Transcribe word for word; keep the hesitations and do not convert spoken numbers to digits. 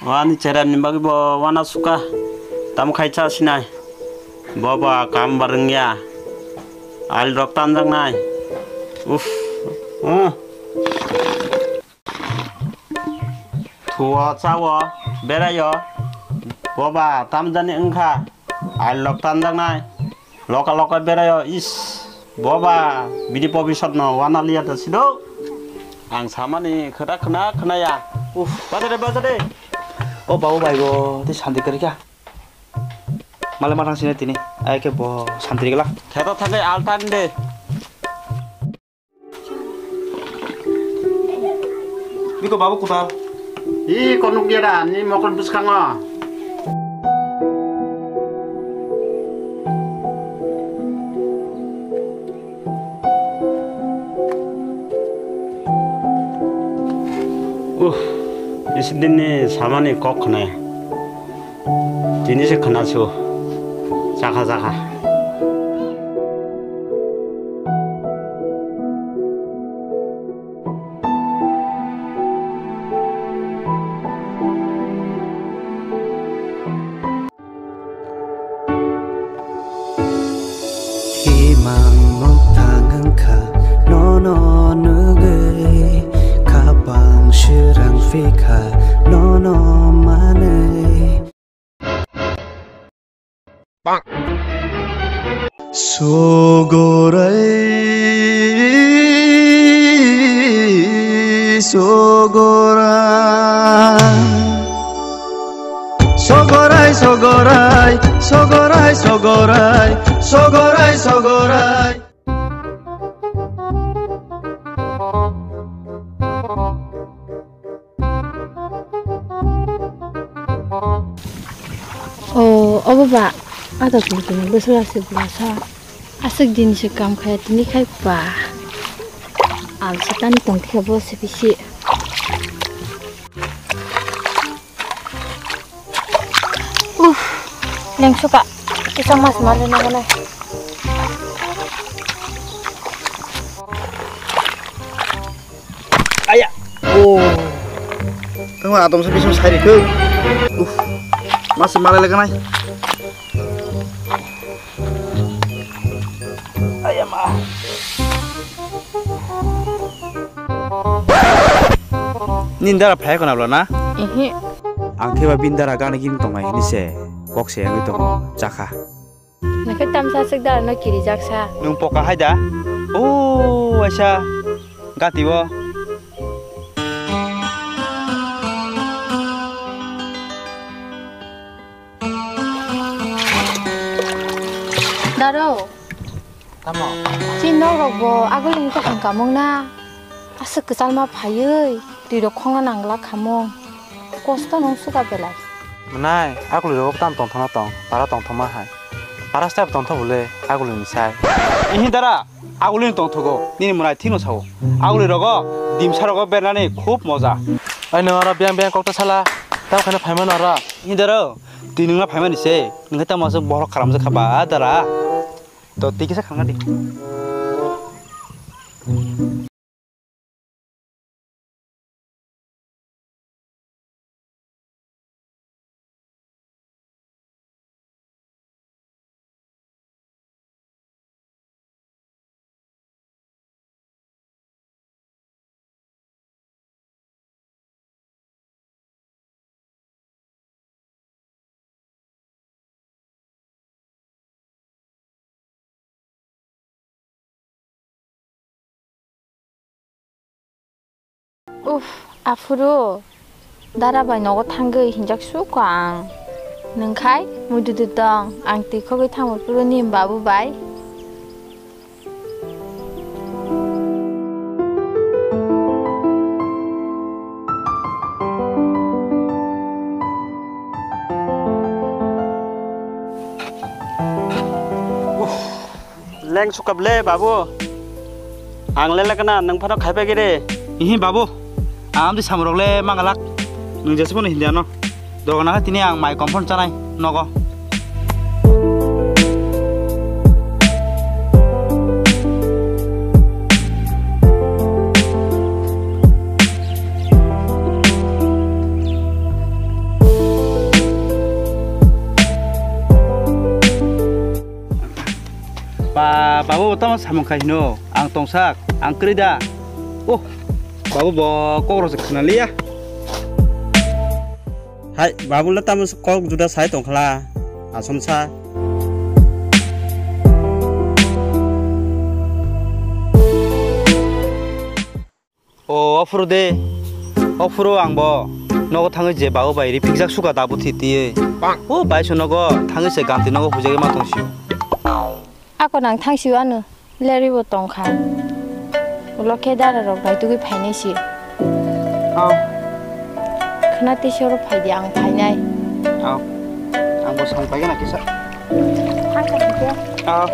Wani chera ni bagwi bo wana suka. Tam khai cha sinai. Bo ba kam barwngya. Al rok tanjak nai. Uff. Hmm. Thuo, chao, beraio. Bo ba tamjani wngkha. Al lok tanjaknai. Loka loka beraio. Is, bo ba bini pobisot no wana liya da sido. Ang samani khwna khwna khwnaya. Uff, baja de, baja de. O babu bai bo, tei santi kwrwi kha. Male mathang sini tini. Ai khe bo santi gela. Kheto thangwi al tan de. Biko babu kutal. Ih, konuk dia da, ni mokon bwskango. Uh, isidin ni samani kok khna. Tini se khwnasu. Chakha, chakha. Imang mokthang wngkha nono nugwi, khapang srang phikha nono manwi. Sogorai, sogorai. Sogorai, sogorai, sogorai, sogorai, sogorai, sogorai. O, obo ba, ada tong tong bwswk aswk bwsa. Aswk din se kam khaya tini khai ba. Al se tani tong khe bo se bisi. Uff, lengsuka. Kisa mas mali na gana. Aya. Oh. Tengok atom se bising sairi ke. Uff. Mas mali lagi nai. Ayama. Nini dara phai khna bwla na? Ehe. Ang khe ba bini dara gana gini tongnai hinwi se kok se wngwi tongo, chakha. Nokhe tamsa aswk dara no kirijak sa. Nwng poka hai da? O waisa gati o. Daro. Tamo? Chini nok rok bo agulini kaham kamung na. Aswk kwchalma phaiwi twi rok khongna nangla khamung. Kosto nung suka belai. Mwnai, aguli rok tam tongthokna tong, para tongthokma hai. Para step tongthok bole agulini sai. Ihi dara. Agulini tongthogo, nini mwnai thikno sao. Aguli rogo, dimsa rogo bernani khub moja. Ai nwng oro biyang biyang kokta sala, tamo kheno phaimano oro. Hindaro, twi nwngno phaimani se, nwngkhe tamo aswk borok kharamjak kha ba dara. To twi kisa khangna di. Uff, aphuru, dara bai nogo thangwi hinjak suko ang. Nwng khai muidudu tong, ang twi khogwi thangwi phuru ni babu bai. Leng sukap le babu. Ang le lekna nwng phano khaipai giri. Ihi babu. Ang amtwi samung rok le mangalak. Nwng jesa phano hindi ano. Dogana khe tini ang mai kom phano chanai nogo. Ba, babu bo tamo samung khai hino, ang tongsak, ang kwrwi da. Oh, babu bo kok rok se khna liya. Hai, babu le tamo kok juda sai tongkhala, asomsa. O, ophuru de. Ophuru ang bo nogo thangwi je babu bai ri phikjak suka dabu thi tiye. O bai so nogo thangwi se ganti nogo hujagwi ma tong sio. Ako nang thang sio ano. Leri bo tong kha. Ulo khe dara rok bai tugwi phainai si. Aw. Khna tei soro phai di ang phainai. Aw. Ang bo sang pai gana kisa. Thang kha khe. Aw.